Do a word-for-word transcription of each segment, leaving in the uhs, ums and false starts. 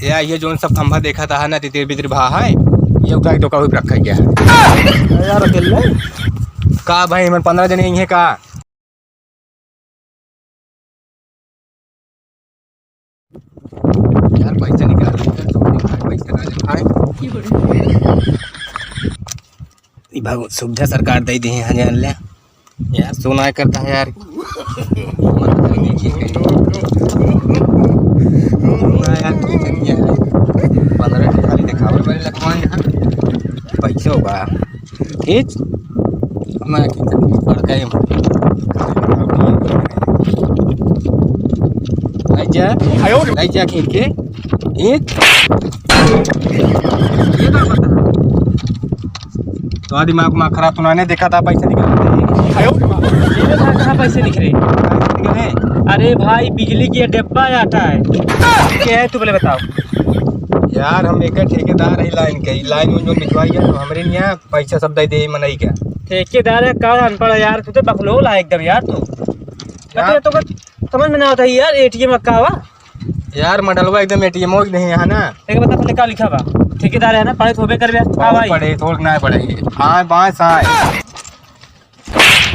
या ये जौन सब खंभा देखा था ना, तितिर बितिर भा है, ये उठा के तो कभी रखा गया है। अरे यार, अकेले? का भाई, मन पन्द्रह जने ही है का? यार, पैसा निकाल, पैसा निकाल, पैसा निकाल। ई भाग सुविधा सरकार दे दी है, जान ले। यार, सोना करता है यार। सोना यार, ठीक है, नहीं है। पन्द्रह के खाली दिखावे वाले लखवा यहाँ। पैसा होगा। खींच। मैं खींच, बड़का ही। ले जा। ले जा खींच के। खींच। ये का बता? तो दिमाग में खराब तो ना, नहीं देखा था पैसे निकलते हैं। ये देखा, कहाँ पैसे निकले? पैसे निकले? अरे भाई, बिजली के डिब्बा आता है। क्या है तू पहले बताओ। यार, हम एक ठेकेदार है लाइन के, लाइन उन जो बिछवाई है, तो हमरे यहाँ पैसा सब दे दे मनई के। ठेकेदार है का, अनपढ़ है यार, तू तो बकलोल है एकदम यार तू। यार। अरे तो समझ में ना आता है यार, एटीएम का हुआ? यार, मॉडलवा एकदम एटीएम हो नहीं है ना। एक बता, तूने का लिखा बा? ठेकेदार है ना, पढ़े तो होबे करबे। हाँ भाई। पढ़े, थोड़ ना पढ़े। आए, बाएं, साए।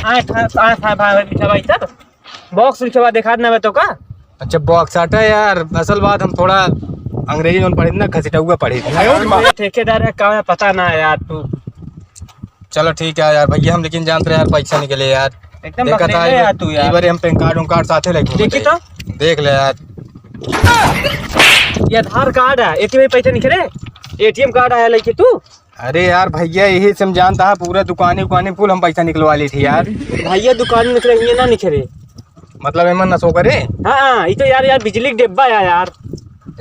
आए, था, आए, था, भाई, लिखा भाई, तब बॉक्स लिखा बा, देखा ना बे तो का? अच्छा, बॉक्स आटा है यार। असल बात, हम थोड़ा अंग्रेजी में पढ़े ना, घसीटा हुआ पढ़े थे। ये ठेकेदार है, का है, पता ना है यार तू। चलो ठीक है यार भैया, हम लेकिन जानते रहे यार, पैसा निकले यार। एकदम देखा बकरे था, है यार तू यार। एक बार हम पैन कार्ड उन कार्ड साथे लेके देखी तो। देख ले यार। ये आधार कार्ड है, एटीएम में पैसे निकले, एटीएम कार्ड आया लेके तू। अरे यार भैया, यही से हम जानता है, पूरा दुकानी उकानी फुल हम पैसा निकलवा ली थी यार। भैया दुकान निकले, ये ना निकले। मतलब एमन नशो करे? हाँ, हाँ, ये तो यार, यार बिजली के डिब्बा है यार।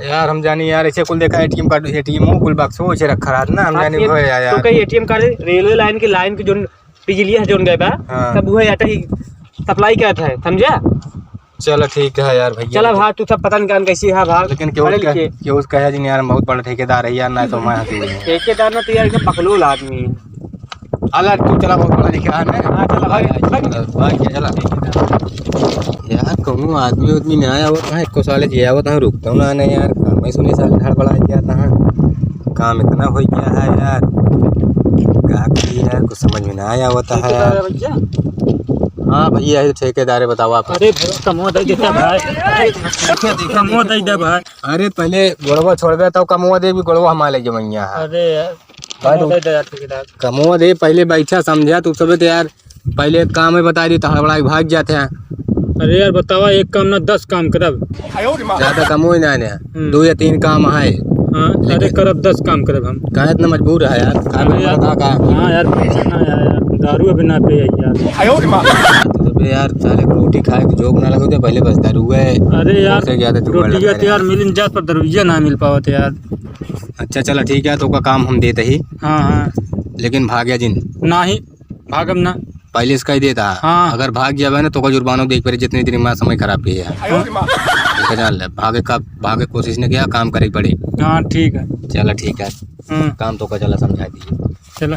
यार हम जानी यार, ऐसे कुल देखा एटीएम कार्ड, एटीएम हो, कुल बक्स हो, ऐसे रखा रहत ना, हम आप जानी ये वो है यार। तो कहीं एटीएम कार्ड रेलवे लाइन के, लाइन के जोन बिजली है जोन गए बा, हाँ। तब वो है आटा ही सप्लाई करत है, समझा? चलो ठीक है यार भैया। चला भाग, तू सब पता नहीं कान कैसी है भाग। लेकिन केहू पढ़े का, लिखे। केहू का कहे जिन यार, हम बहुत बड़ा ठेकेदार है यार, ना तो मैं हंसी नहीं। ठेकेदार ना तो यार एकदम बकलोल आदमी है। अला तू चला, बहुत बड़ा लिखा है ना। हाँ, चला, भाग, भाग। भाग, भाग, चला। यार, कौनो आदमी उदमी ना आवत है, एको साले जे आवत है, रुकता ना, ना यार, काम ही सुने साले हड़बड़ा गया था। काम इतना हो गया है यार, का करी यार, कुछ समझ में ना आवत है यार। ठेकेदार है भैया? हाँ भैया, ये ठेकेदार है, बताओ आप। अरे भाई, कमवा दे देता भाई, कमवा दे दे भाई। अरे पहले गोड़वा छोड़बे, तब कमवा दे, भी गोड़वा हमारे जमैया है। अरे यार, भाई, कमवा दे दे यार ठेकेदार। कमवा दे, पहले बैठा समझा, तू सबे तो यार, पहले एक काम है बता दी, तो हड़बड़ा के भाग जाते हैं। अरे यार, बतावा, एक काम ना, दस काम करब। ज्यादा कमो ही ना है, हम्म। दो या तीन काम है। हाँ, अरे लेकिन करब, दस काम करब हम। काहे इतना मजबूर है यार? काहे अरे यार, बता का? हाँ यार, पैसा ना आया यार, दारू अभी ना पे आई यार। तो बे यार, साले को रोटी खाए के जोग ना लगे, तो पहले बस दारू है। अरे यार, उससे ज्यादा जुगाड़ रोटी लगा तो यार रहा। मिल जात, पर दरुइया ना मिल पावत यार। अच्छा चला ठीक है, तो का काम हम देते ही। हाँ, हाँ। लेकिन भाग्या जिन। नाही, भागब ना। पहले इसका ही देता। हाँ। अगर भाग जावे ना, तो का जुर्माना देख पड़े, जितने दिन में समय खराब किया है। हाँ। इसका जान ले, भागे का, भागे कोशिश ने किया, काम करे पड़े। हाँ, ठीक है। चला ठीक है। हम्म। काम तो का चला समझा दिए। चला।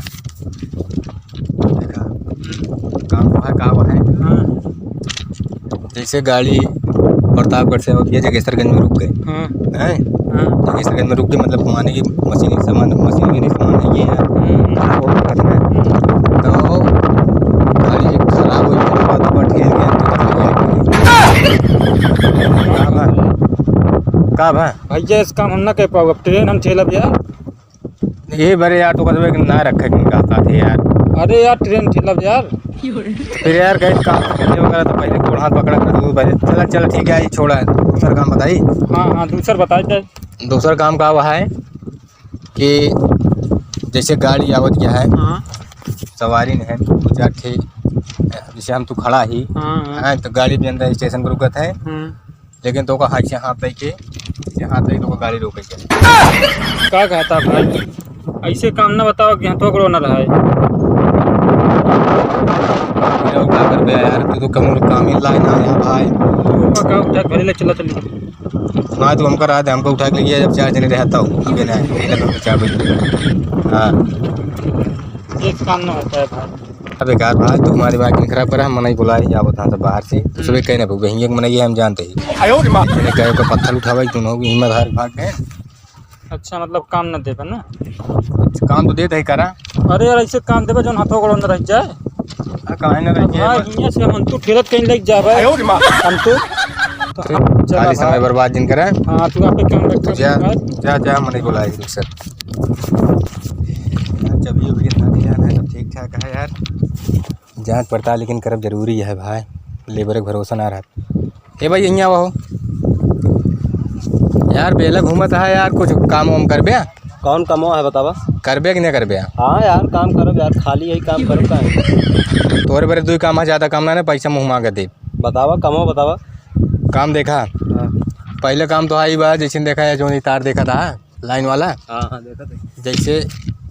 देखा, काम तो है, का है? हाँ। जैसे गाड़ी प्रतापगढ़ से होती है, जगेसरगंज में रुक गए। हाँ। हैं? हाँ। जगेसरगंज में रुक गए, मतलब, माने कि मशीनी सामान, मशीनी सामान है ये है। हम्म। खराब हो गया था ना। हम्म। तो गाड़ी खराब हो गई, तो बाद में ठेल गया, तो का है? का बा? का बा? भैया, इस काम हम ना कर पाओ, अब ट्रेन हम ठेलब यार। ये बरे यार, तो कसबे कि ना रखे के रास्ता थे यार। अरे यार, ट्रेन ठेलब यार। फिर यार, कहीं काम करने वगैरह तो पहले गोड़ हाथ पकड़ा कर दो, पहले चला, चला, ठीक है, ये छोड़ा है, दूसरा काम बताई। हाँ, हाँ, दूसर बताई दे। दूसरा काम का हुआ है कि जैसे गाड़ी आवत क्या है, हाँ। सवारी नहीं है, दो चार ठे, जैसे हम तो खड़ा ही, हाँ, हाँ। हाँ, तो गाड़ी भी अंदर स्टेशन पर रुकत है। हाँ। लेकिन तो का हाथ से हाथ लेके, से हाथ लेके तो का गाड़ी रोके के। का कहता भाई? ऐसे काम ना बताओ कि हाथों को ना रहा है। अरे, का करबे यार, तू तो कमो काम ही लाए ना है भाई। तो का उठा के ले चला चली। ना, तू हमका रहा दे, हमको उठा के ले गया, जब चार जने रहता हूँ, अबे ना, ये लगा चार बजे। हाँ। ये काम ना होता है भाई। अबे यार भाई, तू हमारी बात नहीं खराब करा, हम मनाई बुलाए, या बता तो बाहर से, तो सुबह कहने पे, हिंगे के मनाई है, हम जानते ही। आयो रे माँ। मैंने कहा, "ओकर पत्थर उठावे, तू ना हिम्मत हार भाग गए।" अच्छा, मतलब काम न देबे ना? काम तो देत है करा। अरे यार, ऐसे काम देबे जौन हाथों गोड़ों न रह जाए। आ, काहे न रह अब जाए? हाँ, हियाँ से हम अंतु ठेलत कहीं लग जाबे। आयो रे माँ। अंतु। तो चल खाली अब समय भाई। बर्बाद जिन करे। हाँ, तू आपके काम रख, जा, काम कर। जा, जा, मने बोला है दूसर। यार, जब ये भी इतना ध्यान है, सब ठीक ठाक है यार। जाँच पड़ताल लेकिन करब जरूरी है भाई, लेबर के भरोसा ना रहत। ए भाई, यहीं आवा हो। यार, बेला घूमत है यार, कुछ काम वाम करबे? कौन कमवा है बतावा? करबे कि नहीं करबे? हाँ यार, काम करब यार, खाली यही काम करब का है? तोरे बरे दुई काम है, ज्यादा काम ना, ना पैसा मुँह मांगे दे। बतावा, कमवा बतावा। काम देखा? हाँ। पहले काम तो आई बा, जैसे देखा है, जो तार देखा था, लाइन वाला। हाँ, हाँ, देखा था। जैसे,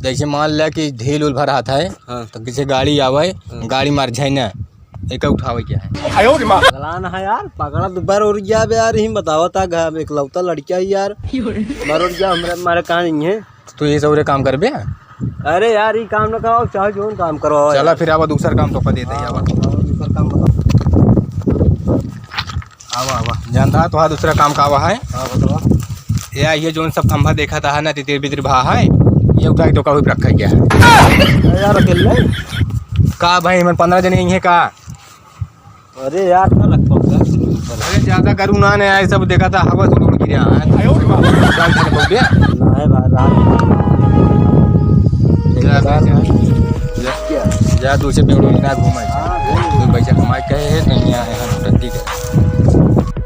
जैसे मान लिया कि ढील उल भरात है, हाँ। तो किसी गाड़ी आवे, हाँ। गाड़ी मार जाए ना, एक उठावे क्या है? आयो रे माँ। पगला ना है यार, पकड़ा तो बर और गया बे यार, ही बतावा था, घर में इकलौता लड़किया ही यार। बर और गया, हमरे, हमारे कहाँ नहीं है। तू ये सब काम करबे? अरे यार, ये काम ना कराओ, चाहे जोन काम कराओ चला यार। फिर आवा, दूसर काम तो दे दे, हाँ, आवा। बताओ, दूसर काम बताओ। आवा, आवा। जानता है, तोहार दूसरा काम का आवा है? हाँ, बतावा। या, ये जोन सब खंभा देखा था ना, तितिर बितिर भा है, ये उठा के तो कभी रखा गया है। अरे यार, अकेले? का भाई, मन पन्द्रह जने ही है का? अरे यार, ना रख पाऊंगा। अरे, ज्यादा गरू ना ने आए, सब देखा था, हवा से उड़ गिरा है। आयो रे बाप। चल, चल, बोल दिया। ना है भाई, रात में। जा, जा, जा। जा, जा, दूसरे बेड़ो में ना घूमे। हाँ, भाई। कोई पैसा कमाए कहे है, नहीं आए हैं, ठीक है।